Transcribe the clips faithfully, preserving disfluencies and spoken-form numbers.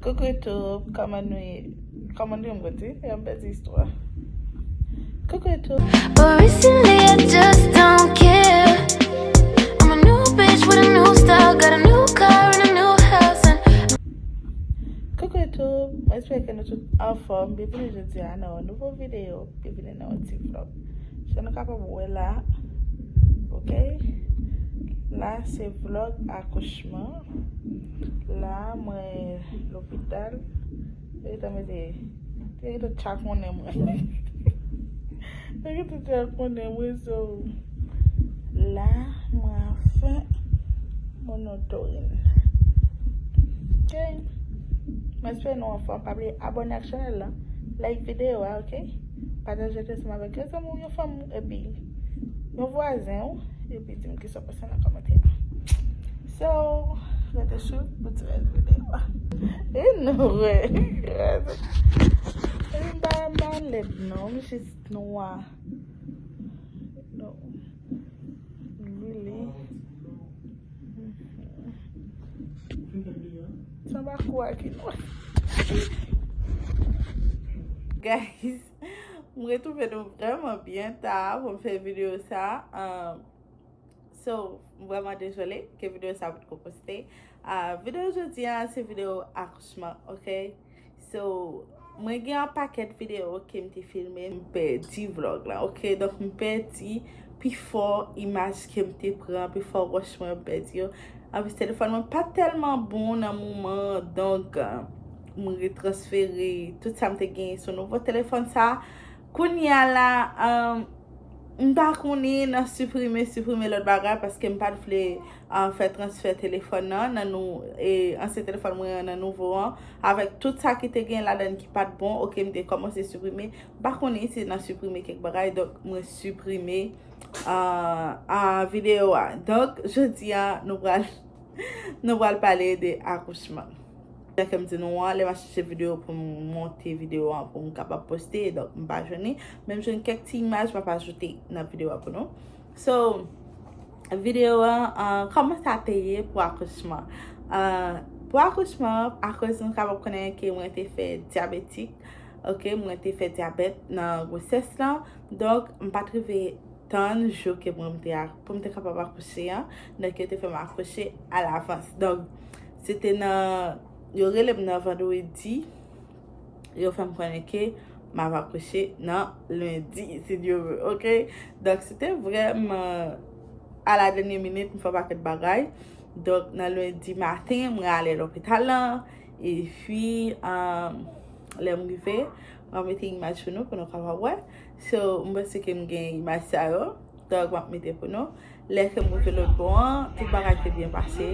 Coucou YouTube, kòman nou ye? Kòman nou ye, m konn di? E m pèdi istwa. Coucou YouTube. But recently I just don't care. I'm a new bitch with a new style, got a new car and a new house and Coucou YouTube, mwen espere ke nou tout anfòm. Byenvini jodi a nan yon nouvo videyo. Byenvini nan yon ti vlog. Jan nou kapab wè la, ok? La se vlog akouchman. La mwen lopital. Yo gentan mete, yo gentan tchakonnen mwen. Yo gentan tchakonnen mwen, so la mwen anfen monotorin. Ok. Mwen espere nou anfòm. Pa bliye abòne ak chanèl la. Like videyo a, ok? Pataje l ansanm avèk yon zanmi w, yon fanmi w, epi yon vwazen w, epi di m kisa w panse nan kòmantè a. So, rete swiv pou ti rès videyo a. E nou wè. M pa, m pa lèd non, m jis nwa. No. Really. Sa pa kwa ki nwa. Guys, m retwouve nou vrèman byen ta pou m fè videyo sa. Um, so, m vrèman dezole ke videyo sa potko poste. Uh, videyo jodi a se videyo akouchman, ok? So, mwen gen yon pakèt videyo ke m te filme, m pèdi vlog la, ok? Donk, m pèdi pifò imaj ke m te pran, pifò rush mwen, m pèdi yo. Anplis, telefòn mwen pa tèlman bon nan moman, donk, uh, mwen retransfere tout sa m te genyen sou nouvo telefòn sa. Kounye a la, um, m pa konnen nan siprime, siprime lòt bagay, paske m pa t vle, uh, fè transfè telefòn nan, nan nou, e, ansyen telefòn mwen an nan nouvo an, avèk tout sa ki te gen ladan ki pa t bon, ok, m te kòmanse siprime. M pa konnen si nan siprime kèk bagay, donk mwen siprime, uh, uh, videyo a. Donk, jodi a, nou pral, nou pral pale de akouchman. Jan ke m di nou an, lè m ap chèche videyo pou m monte videyo an pou m kapab poste, donk m pa jwenn li. Men m jwenn kèk ti imaj m ap ajoute nan videyo a pou nou. So, videyo an, uh, kòman sa te ye pou akouchman? Uh, pou akouchman, akoz nou kapab konnen ke mwen te fè dyabetik, ok, mwen te fè dyabèt nan gwosès lan, donk m pa t rive tann jou ke mwen m te a, pou m te kapab akouche an, donk yo te fè m akouche alavans. Donk, se te nan, yo rele m nan vandredi, yo fè m konnen ke m ap akouche nan lendi, si Dye vle, ok? Donk, se te vrèman a la dènye minit, m fè yon pakèt bagay. Donk, nan lendi maten, mwen ale lopital lan, epi, um, lè m rive, m ap mete imaj pou nou, pou nou kapab wè. So, m panse ke m gen imaj sa yo. Donk, m ap mete pou nou. Lè ke m rive lòt bò an, tout bagay te byen pase.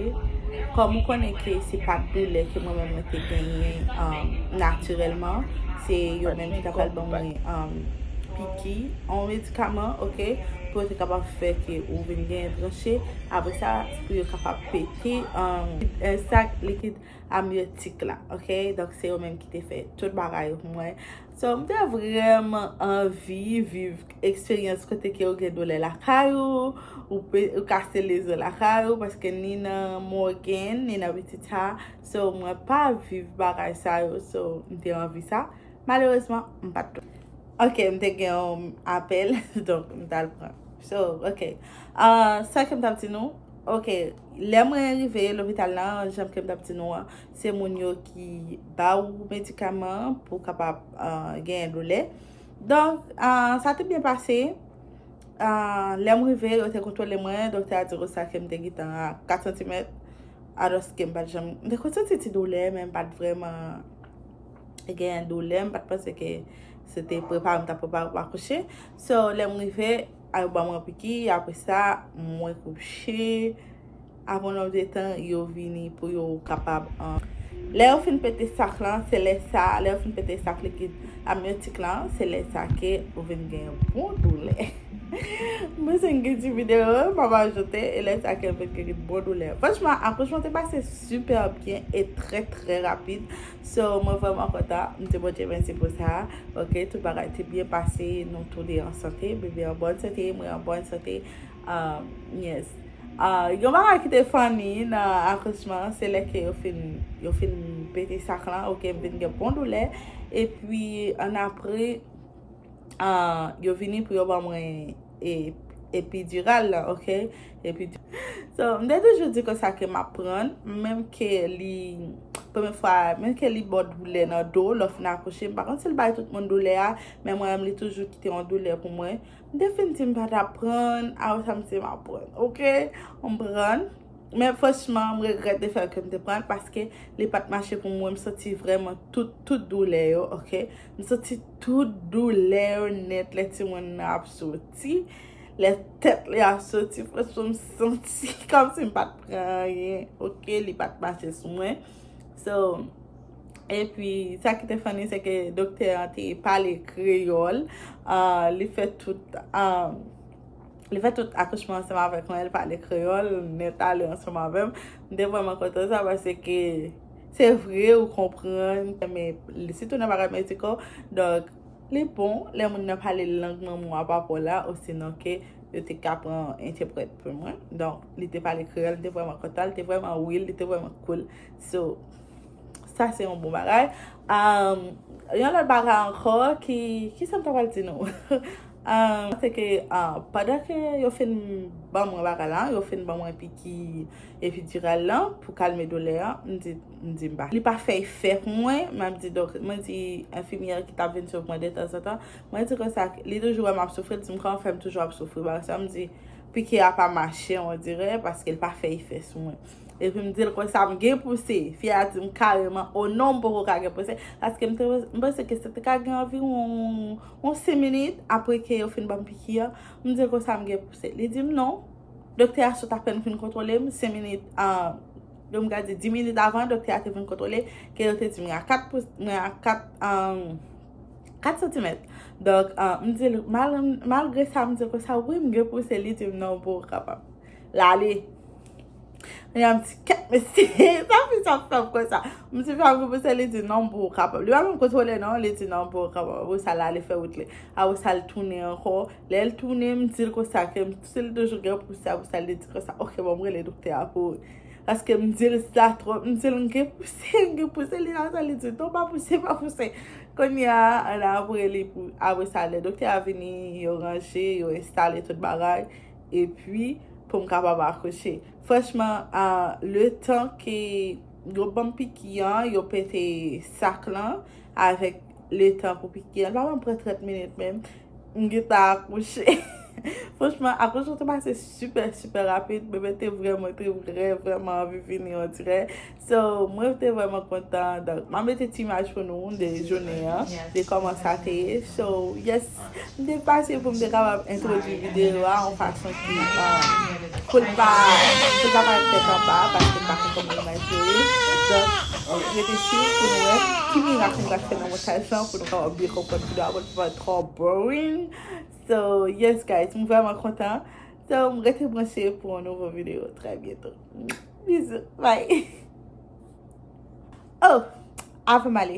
Kòm ou konnen ke se pa t doulè ke mwen menm mwen te genyen, um, natirèlman, se yo menm ki ta pral ban mwen, um, piki, yon medikaman, ok, pou yo te kapab fè ke ou vin genyen tranche. Apre sa, pou yo kapab pete, um, sak likid amyotik la, ok? Donk, se yo menm ki te fè tout bagay yo pou mwen. So, m te vrèman anvi viv eksperyans kote ke ou gen doulè lakay ou, ou, pe, ou kase lezo lakay ou, paske ni nan Morgan, ni nan Wichita. So, mwen pa viv bagay sa yo, so, m te anvi sa. Malerezman, m pa t. Ok, m te gen yon apèl, donk m t al pran. So, ok. Ah, sa ke m t ap di nou, ok, lè mwen rive lopital la, jan ke m t ap di nou an, se moun yo ki ba ou medikaman pou w kapab, ah, genyen doulè. Donk, ah, sa te byen pase. Ah, lè m rive, yo te kontwole mwen, doktè a di konsa ke m te gentan a kat santimèt, alòske m pa t janm, m te konn santi ti doulè, men m pa t vrèman genyen doulè, m pa t panse ke se te prepare, m t ap prepare pou akouche. So, lè m rive, a yo ban mwen piki, apre sa, mwen kouche. Apre yon nòm de tan, yo vini pou yo kapab, an, lè yo fin pete sak lan, se lè sa, lè yo fin pete sak likid amyotik lan, se lè sa ke ou vin gen bon doulè. Mwen se m gen ti videyo, m ap ajoute, e lè sa ke vin gen bon doulè. Franchman, akouchman te pase super byen e trè, trè rapid. So, mwen vrèman kontan, m di Bondye mèsi pou sa. Ok, tout bagay te byen pase, nou tou de an sante, bebe an bòn sante, mwen an bòn sante. Um, yes. Ah, yon bagay ki te funny nan akouchman, se lè ke yo fin, yo fin pete sak lan, oke, m vin gen bon doulè. Epi, annapre, ah, yo vini pou yo ban mwen e, epidiral la, oke? Epi, so, m te toujou di konsa ke m ap pran, menm ke li, premye fwa, menm ke li ba w doulè nan do, lè w fin akouche, m pa konn si l bay tout moun doulè a, men mwen menm li toujou kite yon doulè pou mwen. M te fin di m pa t ap pran, apre sa m di m ap pran, oke? M pran. Men franchman, m regrèt de fè ke m te pran l paske li pa t mache pou mwen. M santi vrèman tout, tout doulè yo, oke? M santi tout doulè yo nèt lè timoun nan ap soti. Lè tèt li ap soti, franchman, m santi kòmsi m pa t pran anyen, oke? Li pa t mache sou mwen. So, epi, sa ki te funny, se ke doktè an te pale kreyòl. Ah, li fè tout, ah, li fè tout akouchman ansanm avèk mwen, li pale kreyòl, nèt ale ansanm avè m. M te vrèman kontan sa, paske se vre, ou konprann, men sitou nan bagay mediko. Donk, li bon, lè moun nan pale lang manman w a papa w la, osinon ke yo te ka pran entèprèt pou mwen. Donk, li te pale kreyòl, li te vrèman kontan, li te vrèman real, li te vrèman cool. So, sa se yon bon bagay. Um, yon lòt bagay ankò ki, ki sa m ta pral di nou? Um, se ke, uh, pandan ke yo fin ban mwen bagay la, yo fin ban mwen piki epidiral lan pou kalme doulè an, m di, m di m pa. Li pa fè efè pou mwen, m ap di, donk, mwen di enfimyè ki t ap vin swiv mwen de tanzantan, mwen di konsa, li toujou wè m ap soufri, li di m kòman fè m toujou ap soufri, bagay sa, m di, piki a pa mache, on dirè, paske l pa fè efè sou mwen. Epi m di l konsa, m gen pouse. Fi a di m kareman, o non, m poko ka gen pouse. Paske m te, m panse ke sa te ka gen anviwon yon senk minit apre ke yo fin ban m piki an. M di l konsa, m gen pouse. Li di m non. Doktè a sot apèn fin kontwole m, senk minit, ah, yo m ka di dis minit avan, doktè a te vin kontwole, ke yo te di m mwen a kat pou, mwen a kat, ah, kat santimèt. Donk, ah, m di l, mal-, malgre sa, m di l konsa, wi, m gen pouse, li di m non, m poko kapab. L ale. Mwen di, kèt mesye, sa fi sa ap fè m konsa. M di, fè m gen pouse, li di non, m poko kapab. Li pa menm kontwole non, li di non, m poko kapab. Apre sa, l ale fè wout li. Apre sa, l tounen ankò. Lè l tounen, m di l konsa, ke m, si l toujou gen pouse, apre sa, li di konsa, oke, bon, m rele doktè a pou ou. Paske m di l sa twòp, m di l m gen pouse, m gen pouse, li la sa, li di non, pa pouse, pa pouse. Kounye a, annapre li pou, apre sa, lè doktè a vini, yo ranje, yo enstale tout bagay. Epi, pou m kapab akouche. Franchman, ah, letan ke yo ban m piki an, yo pete sak lan, avèk letan pou piki an, li pa ban m pran trant minit menm, m gentan akouche. Franchman, akouchman te pase sipè, sipè rapid, bebe te vrèman, te vrè, vrèman anvi vini, on dirè. So, mwen te vrèman kontan. Donk, m a mete ti imaj pou nou de jounen an, de kòman sa te ye. So, yes, m te pase pou m te kapab entwodui videyo a yon fason ki, ah, pou l pa, pou l pa parèt tèt anba, paske m pa konn kòman imaj yo ye. Donk, rete swiv pou nou wè ki mirak m pral fè nan montaj lan, pou nou kapab byen konprann videyo a, pou l pa twò boring. So, yes, guys, m vrèman kontan. So, rete branche pou yon nouvo videyo trè byento. Bizou, bye. Oh, avan m ale,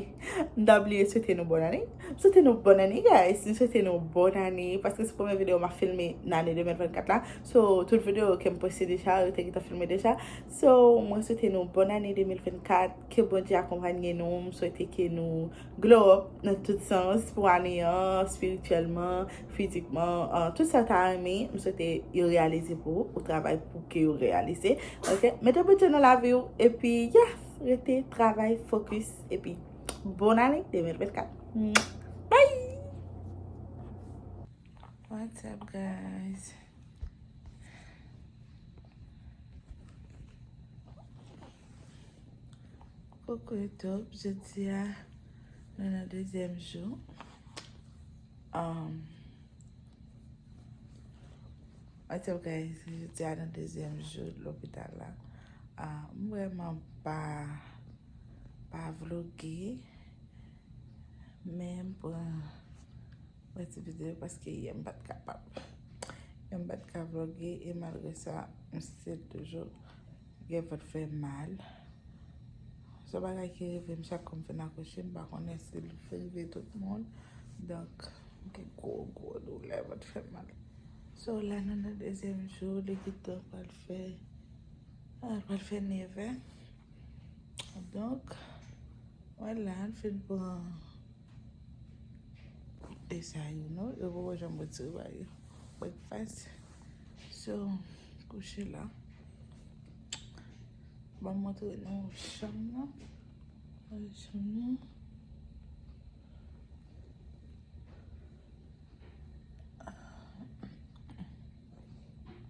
m ta bliye swete nou bòn ane. M swete nou bòn ane, guys. M swete nou bòn ane, paske se premye videyo m ap filme nan ane de mil vennkat la. So, tout videyo ke m poste deja, yo te gentan filme deja. So, mwen swete nou bòn ane de mil vennkat. Ke Bondye akonpanye nou. M swete ke nou glow up nan tout sans pou ane an, espirityèlman, fizikman, ah, tout sa w ta renmen, m swete yo reyalize pou ou, ou travay pou ke yo reyalize. Oke? Mete Bondye nan lavi w, epi, yes, rete, travay, focus, epi bòn ane de mil vennkat. Bye! What's up, guys? Coucou YouTube, jodi a, nou nan dezyèm jou. Um, what's up, guys? Jodi a nan dezyèm jou lopital la. Ah, m vrèman pa, pa vloge, men m pran yon ti videyo paske yè m pa t kapab. Yè m pa t ka vloge e malgre sa, m still toujou gen vant fè mal. Se yon bagay ki rive m chak kou m fin akouche, m pa konnen si l rive tout moun. Donk, m gen gwo, gwo doulè, vant fè mal. So, la, nou nan dezyèm jou, li gentan pral fè, ah, pral fè nevè. Donk, wè la, l fin pran e sa yo, non? Yo poko janm retire ba yo. Breakfast. So, kouche la. Ban m montre nou chanm nan. Gade chanm nan.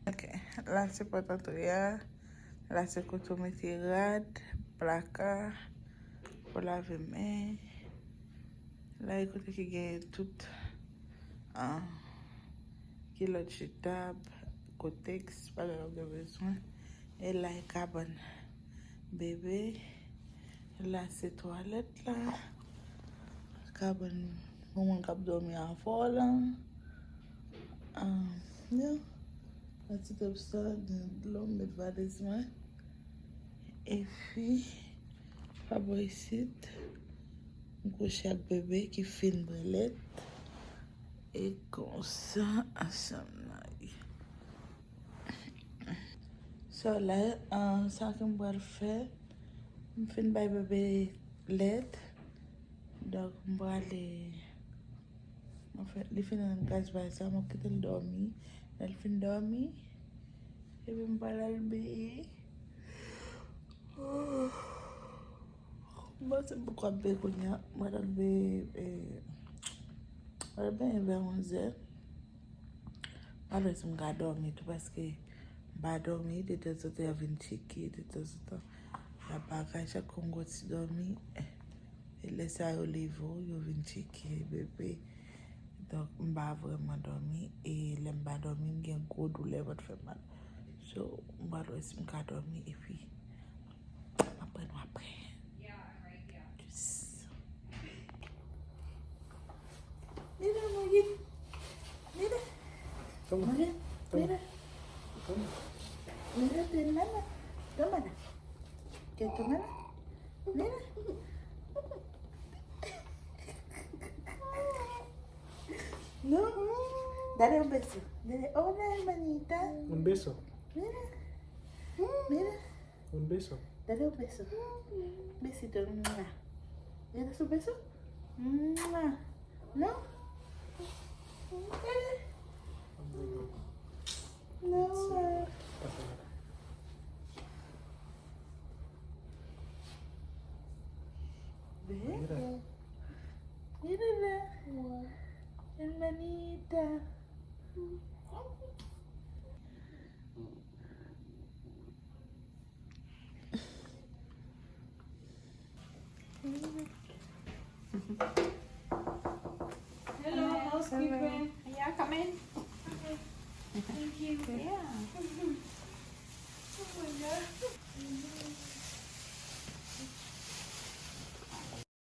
Ok, la se pòt antre a. La se kote w mete rad, plaka, pou lave men. La e kote ki gen tout, ah, kilòt, jetab, kotèks, bagay w gen bezwen. E la e kabann bebe. La se twalèt la. Kabann pou moun k ap dòmi avè w la. Ah, yeah. Yon ti top sa, gen dlo, m met valiz mwen. Epi, pa bò isit, m kouche ak bebe ki fin bwè lèt. E konsa, ansanm nan ye. So, la, ah, sa ke m pral fè, m fin bay bebe lèt. Donk, m prale, anfen, li fin rann kaz bay sa, m ap kite l dòmi. Lè l fin dòmi, epi m pral al beye. M panse m poko ap beye kounye a. M pral al beye, eh, m pral al beye vè onzè. M pa wè si m ka dòmi tou, paske m pa dòmi, detanzantan y ap vin tcheke, detanzantan y ap bagay, chak kou m gon ti dòmi, e lè sa yo leve w, yo vin tcheke bebe. Donk, m pa vrèman dòmi, e lè m pa dòmi, m gen gwo doulè, vant fè mal. So, m pral wè si m ka dòmi, epi m ap pran nou apre. Just. Mira, Moyin. Mira. Toma. Mira, toma. Mira. Toma. Mira, tu hermana. Tómala. ¿Quieres tomarla? Mira. No. Dale un beso. Dile, hola, hermanita. Un beso. Mira. Mira. Un beso. Dale un beso. Besito. Mua. ¿Quieres un beso? Mua. ¿No? Dale. No. Ven. Mira. Mírala. Hermanita. Hello, housekeeper. Yeah, come in. Okay. Thank you. Yeah. Oh my God.